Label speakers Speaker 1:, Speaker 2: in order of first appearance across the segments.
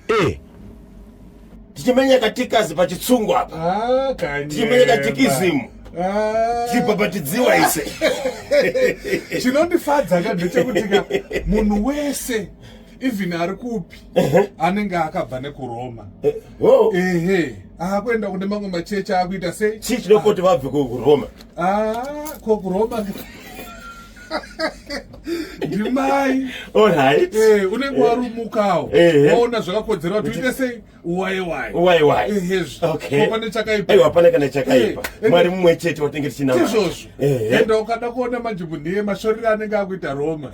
Speaker 1: Eh. Tichimenya katikazi pachitsungu apa.
Speaker 2: Ah, kanyemba.
Speaker 1: Tichimenya katikizimu.
Speaker 2: Ah.
Speaker 1: Tichibhabhatidziwa ise.
Speaker 2: Chinondifadza ka ndechekuti ka munhu wese even ari kupi anenge akabva nekuroma.
Speaker 1: Oh.
Speaker 2: Ehe, akuenda kune mamwe machechi akuita sei?
Speaker 1: Chii chinokoti vabve kuRoma?
Speaker 2: Ah, ko kuroma ndimai.
Speaker 1: All right.
Speaker 2: Eh, unenge warumukawo.
Speaker 1: Ehe.
Speaker 2: Waona zvakakodzera kuti uite sei? Uwaye waye.
Speaker 1: Uwaye waye.
Speaker 2: Ehezvo.
Speaker 1: Okay.
Speaker 2: Ko pane chakaipa.
Speaker 1: Aiwa hapana kana chakaipa.
Speaker 2: Eh,
Speaker 1: Mwari mumwe chete watinenge tichinamata.
Speaker 2: Izvozvo.
Speaker 1: Ehe.
Speaker 2: Enda ukada kuona manje munhu mashorero anenge akuita Roma.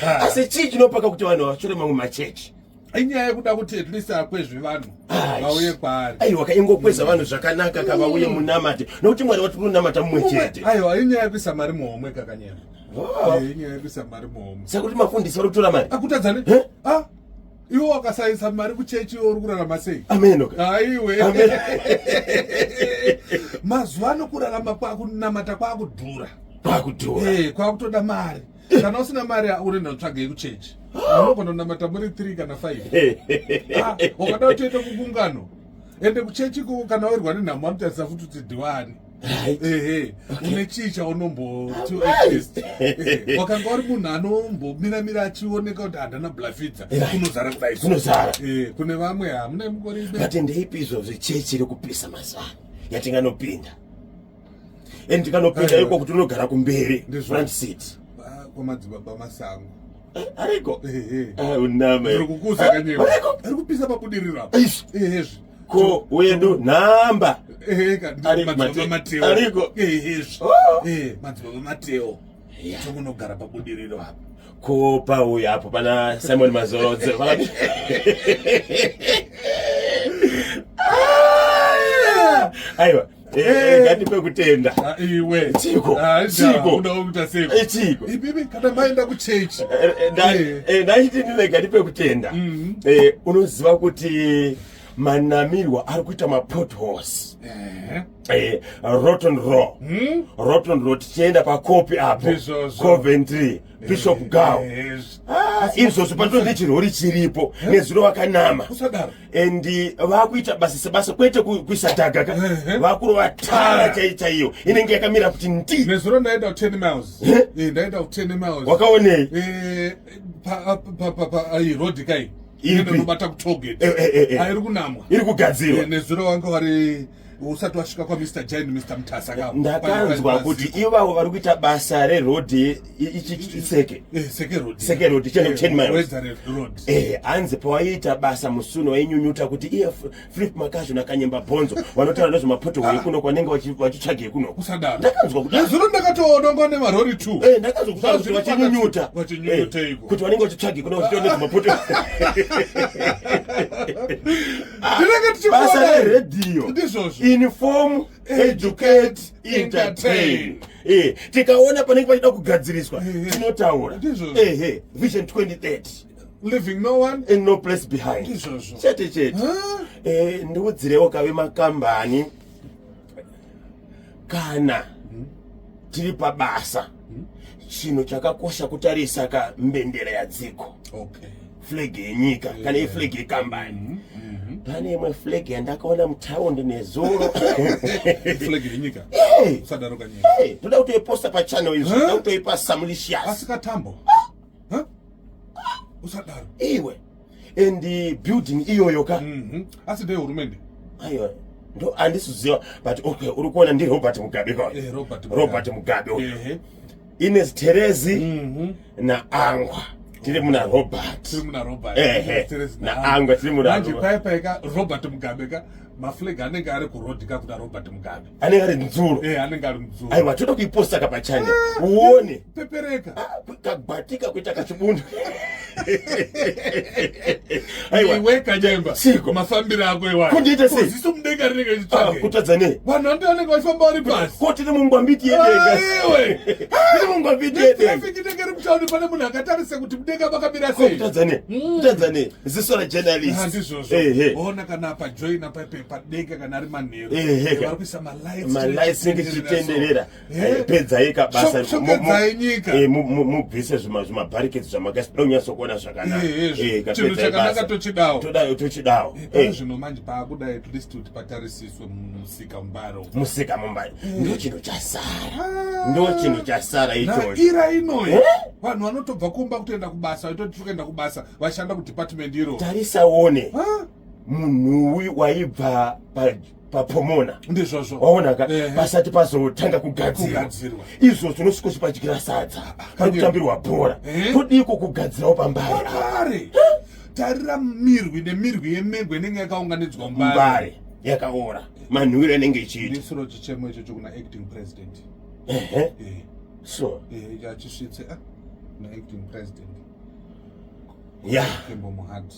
Speaker 2: Ah.
Speaker 1: Asi chii chinopaka kuti vanhu vashore mamwe machechi?
Speaker 2: Inyaya yekuda kuti at least akwezve vanhu
Speaker 1: Ai.
Speaker 2: vauye kwaari.
Speaker 1: Aiwa kaingokweza vanhu zvakanaka kavauye munamate nokuti Mwari wati kunamata mumwe chete.
Speaker 2: Aiwa inyaya yekuisa mari muhomwe kakanyema.
Speaker 1: Oh.
Speaker 2: Eh, Inyaya yekuisa mari muhomwe.
Speaker 1: Saka kuti mafundisi vari kutora mari.
Speaker 2: Akutadzane?
Speaker 1: Eh?
Speaker 2: Ah. Iwe wakasaisa mari kuchechi iwe uri kurarama sei?
Speaker 1: Amen. ka.
Speaker 2: Aiwe.
Speaker 1: Amen.
Speaker 2: Mazuva ano kurarama kwakunamata kwakudhura.
Speaker 1: Kwakudhura.
Speaker 2: Eh, kwakutoda mari. Kana usina mari unoenda kutsvaga yekuchechi. Unogona kunamata muri 3 kana 5. Ah, wakada kutoenda kugungano. Ende kuchechi ikoko kana wairwa nenhamo vanotarisa futi kuti ndiwani.
Speaker 1: Right.
Speaker 2: Ehe, une chii chaunomboti at least. Ehe, wakanga uri munhu anombomira-mira achioneka kuti handana blafidza.
Speaker 1: Right.
Speaker 2: Kunozara kudai.
Speaker 1: Kunozara.
Speaker 2: Eh, kune vamwe hamuna mukoribe.
Speaker 1: But ndeipi izvo zvechechi iri kupisa mazuva ano yatinganopinda? And tikanopinda
Speaker 2: Aiwa.
Speaker 1: iko kuti unogara kumberi
Speaker 2: Ndizvo.
Speaker 1: front seat.
Speaker 2: Ah, kwamadzibaba Masango.
Speaker 1: Eh, Ariko.
Speaker 2: Ehe.
Speaker 1: Ah, unama.
Speaker 2: Ndiri kukuza kanyema.
Speaker 1: Ariko.
Speaker 2: Ari kupisa pabudiriro apa.
Speaker 1: Eish.
Speaker 2: Ehezvi.
Speaker 1: Ko wedu nhamba.
Speaker 2: Ehe, ka-
Speaker 1: Ari
Speaker 2: madzibaba
Speaker 1: Mate-
Speaker 2: Mateo.
Speaker 1: Ariko.
Speaker 2: Ehezvi.
Speaker 1: Oh.
Speaker 2: Eh, madzibaba Mateo.
Speaker 1: Yeah.
Speaker 2: Tokunogara pabudiriro apa.
Speaker 1: Ko pauya apo pana Simon Mazorodze. Vakati- Ah! Aiwa. Eh, eh, ngatipe kutenda.
Speaker 2: Ah, iwe.
Speaker 1: Chiko.
Speaker 2: Ah,
Speaker 1: Chiko.
Speaker 2: uda kuita sei?
Speaker 1: Eh, chiko.
Speaker 2: Ibibi kana maenda kuchechi.
Speaker 1: Eh, eh,
Speaker 2: Eh.
Speaker 1: Ndachiti ndinega ndipe kutenda. Unoziva kuti manamirwa ari kuita mapotholes
Speaker 2: Eh.
Speaker 1: Rotten Row. Rotten Row tichienda pakopi apo.
Speaker 2: Ndizvozvo.
Speaker 1: Coventry, Bishop Gow.
Speaker 2: Ehezvi.
Speaker 1: Ah, izvozvo patori nechirori chiripo nezuro vakanama.
Speaker 2: Usadaro.
Speaker 1: And vakuita basa sebasa kwete kuisa dhaga ka vakurova tara chai chaiyo inenge yakamira kuti ndi.
Speaker 2: Nezuro ndaenda ku 10 miles. Eh, ndaenda ku 10 miles.
Speaker 1: Wakaonei?
Speaker 2: Eh, pa pa pa pa ai road kai.
Speaker 1: Ipi?
Speaker 2: Inobata ku toll gate.
Speaker 1: Eh, eh, eh, eh.
Speaker 2: Airi kunamwa.
Speaker 1: Iri kugadzirwa.
Speaker 2: Eh, nezuro wanga vari usati wasvika kwa Mr. Jane, Mr. Mutasa ka.
Speaker 1: Ndakanzwa kuti ivavo vari kuita basa rerodhi ichi seke.
Speaker 2: Eh, seke road.
Speaker 1: Seke road, cheno 10 miles.
Speaker 2: Wedza road.
Speaker 1: Eh, hanzi pawaiita basa musuno wainyunyuta kuti iye Philip Makazho naKanyemba Bhonzo vanotaura nezvemapothole ekuno kwanenge vachitsvage kuno.
Speaker 2: Usadaro.
Speaker 1: Ndakanzwa kuti
Speaker 2: Nezuro ndakatoona ngone marori 2.
Speaker 1: Eh, ndakanzwa kuti
Speaker 2: Zvazviri
Speaker 1: vachinyunyuta.
Speaker 2: pakati- vachinyunyuta
Speaker 1: Eh,
Speaker 2: iko.
Speaker 1: kuti vanenge vachitsvage kuno vachitaura nezvemapothole.
Speaker 2: Tinenge tichikuona.
Speaker 1: Basa reredhiyo.
Speaker 2: Ndizvozvo.
Speaker 1: Inform, educate, entertain. Eh, tikaona panenge pachida kugadziriswa tinotaura.
Speaker 2: Ndizvozvo.
Speaker 1: Ehe, Vision 2030.
Speaker 2: Leaving no one
Speaker 1: And no place behind.
Speaker 2: Ndizvozvo.
Speaker 1: Chete chete.
Speaker 2: Huh?
Speaker 1: Eh, ndiudzirewo kave makambani kana tiri pabasa chinhu chakakosha kutarisa ka mbendera yadziko.
Speaker 2: Okay.
Speaker 1: Flag yenyika kana iflag yekambani. Pane imwe flag yandakaona mutaundi nezuro.
Speaker 2: Flag yenyika.
Speaker 1: Hey!
Speaker 2: Usadaro kanyika.
Speaker 1: Hey, toda kutoiposta pachannel izvo,
Speaker 2: Huh?
Speaker 1: toda kutoipa Samulicious.
Speaker 2: Asikatambo. Huh? Usadaro.
Speaker 1: Iwe. And building iyoyo ka.
Speaker 2: Asi ndeye hurumende.
Speaker 1: Aiwa. Ndo handisiziva but okay uri kuona ndi Robert Mugabe ka.
Speaker 2: Eh, Robert Mugabe.
Speaker 1: Robert Mugabe. uyu.
Speaker 2: Ehe.
Speaker 1: Ines Terezi na Angwa. Tiri muna Robert.
Speaker 2: Tiri muna Robert.
Speaker 1: Ehe.
Speaker 2: Terezi
Speaker 1: Na Angwa tiri muna
Speaker 2: Manje
Speaker 1: Robert.
Speaker 2: paya paya ka Robert Mugabe ka maflag anenge ari kuroad ka kuna Robert Mugabe.
Speaker 1: Anenge ari nzuro.
Speaker 2: Eh, anenge ari mudzuro.
Speaker 1: Aiwa toda kuiposta ka pachannel. Uone.
Speaker 2: Pepereka.
Speaker 1: Ah, kagwatika kuita kachibundu. Aiwa.
Speaker 2: Iwe Kanyemba.
Speaker 1: Chiko.
Speaker 2: Mafambiro ako iwayo.
Speaker 1: Kundiita sei?
Speaker 2: Ziso mudenga rinenge
Speaker 1: Ah,
Speaker 2: richitsvage.
Speaker 1: kutadza nei?
Speaker 2: Vanhu vandi vanenge vachifamba vari pasi.
Speaker 1: Ko tiri mungwambiti yedenga.
Speaker 2: Iwe.
Speaker 1: Tiri mungwambiti yedenga.
Speaker 2: Traffic inenge iri mutauni pane munhu akatarisa kuti mudenga makamira
Speaker 1: Ko
Speaker 2: sei.
Speaker 1: kutadza nei? Kutadza nei? Ziso
Speaker 2: Ah,
Speaker 1: rajournalist.
Speaker 2: ndizvozvo.
Speaker 1: Ehe.
Speaker 2: Ona kana pajoina pape padenga kana ari manheru.
Speaker 1: Ehe.
Speaker 2: Vari kuisa malights.
Speaker 1: Malights nenge chichitenderera.
Speaker 2: Eh.
Speaker 1: Pedzai kabasa.
Speaker 2: Shokedzai nyika.
Speaker 1: Eh, mubvise zvima zvimabhariketi zvamakaisa. Toda kunyatsokuona. Topona zvakanaka.
Speaker 2: Eh,
Speaker 1: Eh,
Speaker 2: eh, chinhu
Speaker 1: kapedza
Speaker 2: chakanaka
Speaker 1: ibasa.
Speaker 2: tochidawo.
Speaker 1: Todawo, tochidawo.
Speaker 2: Eh,
Speaker 1: Eh,
Speaker 2: zvino manje paakuda at least kuti patarisiswe musika mumbare umu.
Speaker 1: Musika mumbare ndo chinhu chasara, ndo chinhu chasara ichocho.
Speaker 2: Naira inoyi,
Speaker 1: Eh?
Speaker 2: vanhu vanotobva kumba kutoenda kubasa, vaitoti tiri kuenda kubasa, vashanda kudepartment iro.
Speaker 1: Tarisaone
Speaker 2: Ah,
Speaker 1: munhuwi waibva paPomona.
Speaker 2: Ndizvozvo.
Speaker 1: Waona ka? Pasati pazotanga kugadzirwa.
Speaker 2: Kugadzirwa.
Speaker 1: Izvo tinosvikochipadyira sadza, pari kutambirwa bhora. Todiko kugadzirawo paMbare apa?
Speaker 2: Mbare, tarira mirwi nemirwi yemengwe inenge yakaunganidzwa Mbare.
Speaker 1: Mbare yakaora, manhuwiro anenge ichiita.
Speaker 2: Ndisiro chichemo ichocho kuna acting president.
Speaker 1: So
Speaker 2: Achisvitse na acting president Kembo Mohadi.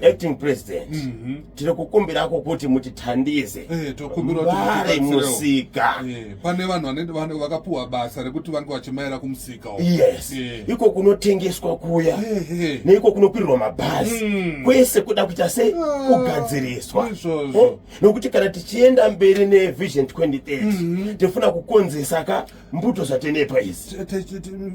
Speaker 1: Acting president, tiri kukumbirako kuti mutithandize.
Speaker 2: Tokumbira kuti
Speaker 1: Mbare
Speaker 2: mutibatsirewo.
Speaker 1: musika.
Speaker 2: Pane vanhu vakapuwa basa rekuti vange vachimaira kumusika uko.
Speaker 1: Yes. Iko kunotengeswa kuya, neiko kunokwirirwa mabhazi, kwese kuda kuita sei?
Speaker 2: Ah,
Speaker 1: Kugadziriswa.
Speaker 2: izvozvo.
Speaker 1: Nokuti kana tichienda mberi neVision 2030, tifuna kukonzesa ka mbuto zvatenepa izi.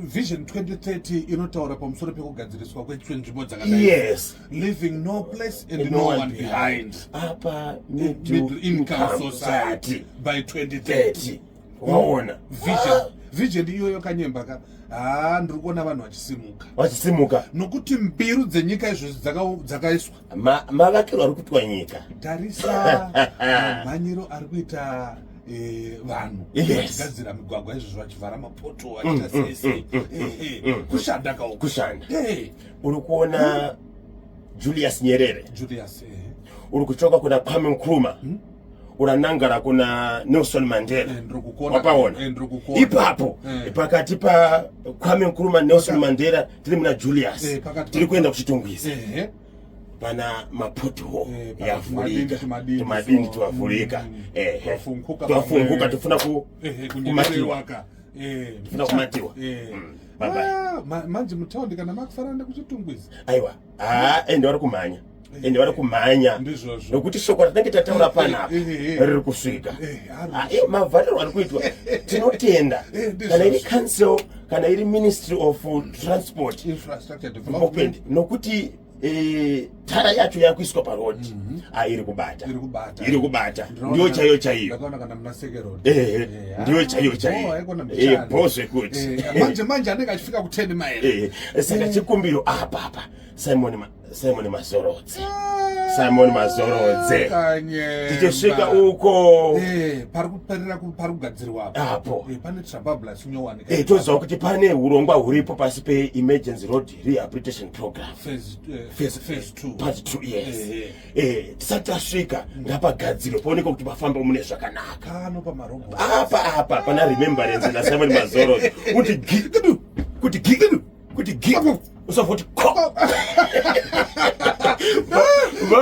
Speaker 2: Vision 2030 inotaura pamusoro pekugadziriswa kwenzvimbo dzakadai, leaving no place and no one behind,
Speaker 1: Apa
Speaker 2: middle income society by 2030.
Speaker 1: 30, waona?
Speaker 2: Vision iyoyo, Kanyemba ka, ha, ndiri kuona vanhu vachisimuka.
Speaker 1: Vachisimuka.
Speaker 2: Nokuti mbiru dzenyika izvozvi dzakaiswa.
Speaker 1: Mavakirwo ari kuitwa nyika.
Speaker 2: Tarisa mamhanyiro ari kuita vanhu vachigadzira migwagwa izvozvo, vachivhara mapoto, vachiita sei sei. Kushanda kauku.
Speaker 1: Kushanda. Uri kuona Julius Nyerere,
Speaker 2: Julius.
Speaker 1: Uri kuchoka kuna Kwame Nkrumah, uranangara kuna Nelson Mandela.
Speaker 2: Ndiri kukuona.
Speaker 1: Wapaona?
Speaker 2: Ndiri kukuona.
Speaker 1: Ipapo, pakati pa Kwame Nkrumah, Nelson Mandela, tiri muna Julius.
Speaker 2: Pakati
Speaker 1: Tiri kuenda kuChitungwiza. Pana mapothole yavhurika.
Speaker 2: Tumadindi, tumadindi,
Speaker 1: Tumadindi
Speaker 2: so,
Speaker 1: twavhurika.
Speaker 2: Twafunguka.
Speaker 1: Twafunguka.
Speaker 2: Pamwe.
Speaker 1: Tofuna kumatiwa.
Speaker 2: Kunyerewaka.
Speaker 1: Tofuna kumatiwa. Bye bye.
Speaker 2: Ah, manje mutaundi kana makufanana nekuChitungwiza.
Speaker 1: Aiwa, ha, ende vari kumhanya, ende vari kumhanya.
Speaker 2: Ndizvozvo.
Speaker 1: Nokuti shoko ratinenge tataura panapa riri kusvika.
Speaker 2: Ari
Speaker 1: Ah, mavharirwo ari kuitwa, tinotenda.
Speaker 2: Ndizvozvo.
Speaker 1: Kana iri council, kana iri Ministry of Transport
Speaker 2: Infrastructure
Speaker 1: Development,
Speaker 2: development.
Speaker 1: Nokuti tara yacho yakuiswa parodi, ah, iri kubata.
Speaker 2: Iri kubata.
Speaker 1: Iri kubata, ndiyo chaiyo chaiyo.
Speaker 2: Ndakaona kana muna Seke Road.
Speaker 1: Ndiyo chaiyo chaiyo. Bho zvekuti.
Speaker 2: Manje manje anenge achifika ku10 maere.
Speaker 1: Saka chikumbiro apa apa, Simon Mazorodze, Simon Mazorodze.
Speaker 2: Kanyemba.
Speaker 1: Tichisvika uko
Speaker 2: Pari kuperera pari kugadzirwa apo.
Speaker 1: Apo.
Speaker 2: Pane trabablas nyowani.
Speaker 1: Toziva kuti pane urongwa huripo pasi peEmergency Road Rehabilitation Program.
Speaker 2: Phase, phase 2.
Speaker 1: Part 2, yes. Tisati tasvika, ngapagadzirwe paonekwa kuti pafamba mune zvakanaka.
Speaker 2: Pano pamarobot.
Speaker 1: Apa apa pana Remembrance naSimon Mazorodze, kuti gi, kuti gi, kuti gi, usabva kuti ko.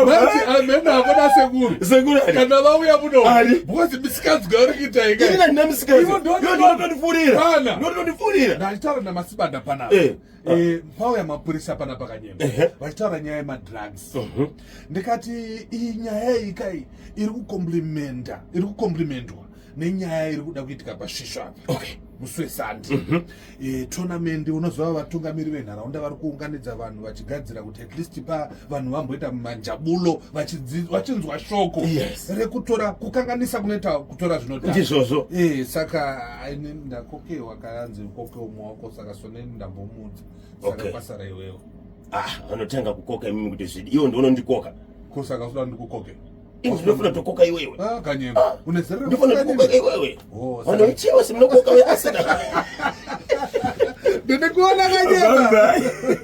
Speaker 2: Mati amene akona sekuru.
Speaker 1: Sekuru ari.
Speaker 2: Kana vauya muno.
Speaker 1: Ari.
Speaker 2: Because misikanzwa uri kuita
Speaker 1: Ini nandina musikanzwa.
Speaker 2: Ivo
Speaker 1: Ndinotondifurira.
Speaker 2: Pana.
Speaker 1: Ndinotondifurira.
Speaker 2: Ndachitaura naMasibanda panapa. Pauya mapurisa panapa, Kanyemba, vachitaura nyaya yemadrugs. Ndikati iyi nyaya iyi kai iri kucomplementa, iri kucomplementwa nenyaya iri kuda kuitika pasvisvo apa musi weSande, tournament. Unoziva vatungamiri venharaunda vari kuunganidza vanhu vachigadzira kuti at least pa vanhu vamboita manjabulo, vachinzwa shoko rekutora, kukanganisa kunoita kutora zvinodhaka.
Speaker 1: Ndizvozvo.
Speaker 2: Saka ini ndakokewa, kanzi ukoke umwe wako, saka soneni ndambomudza, saka kwasara iwewo.
Speaker 1: Ah, vanotanga kukoka imimi kuti zvidi, iwo ndinondikoka.
Speaker 2: Ko saka usoda ndikukoke?
Speaker 1: Ini ndinofuna tokoka iwewe.
Speaker 2: Ah, Kanyemba, une zera
Speaker 1: Ndofuna
Speaker 2: rekufuka
Speaker 1: kukoka
Speaker 2: nini?
Speaker 1: iwewe.
Speaker 2: Oh, saka-
Speaker 1: Vanoichewa simunokoka we asina.
Speaker 2: Ndinikuona, Kanyemba.
Speaker 1: Bye bye.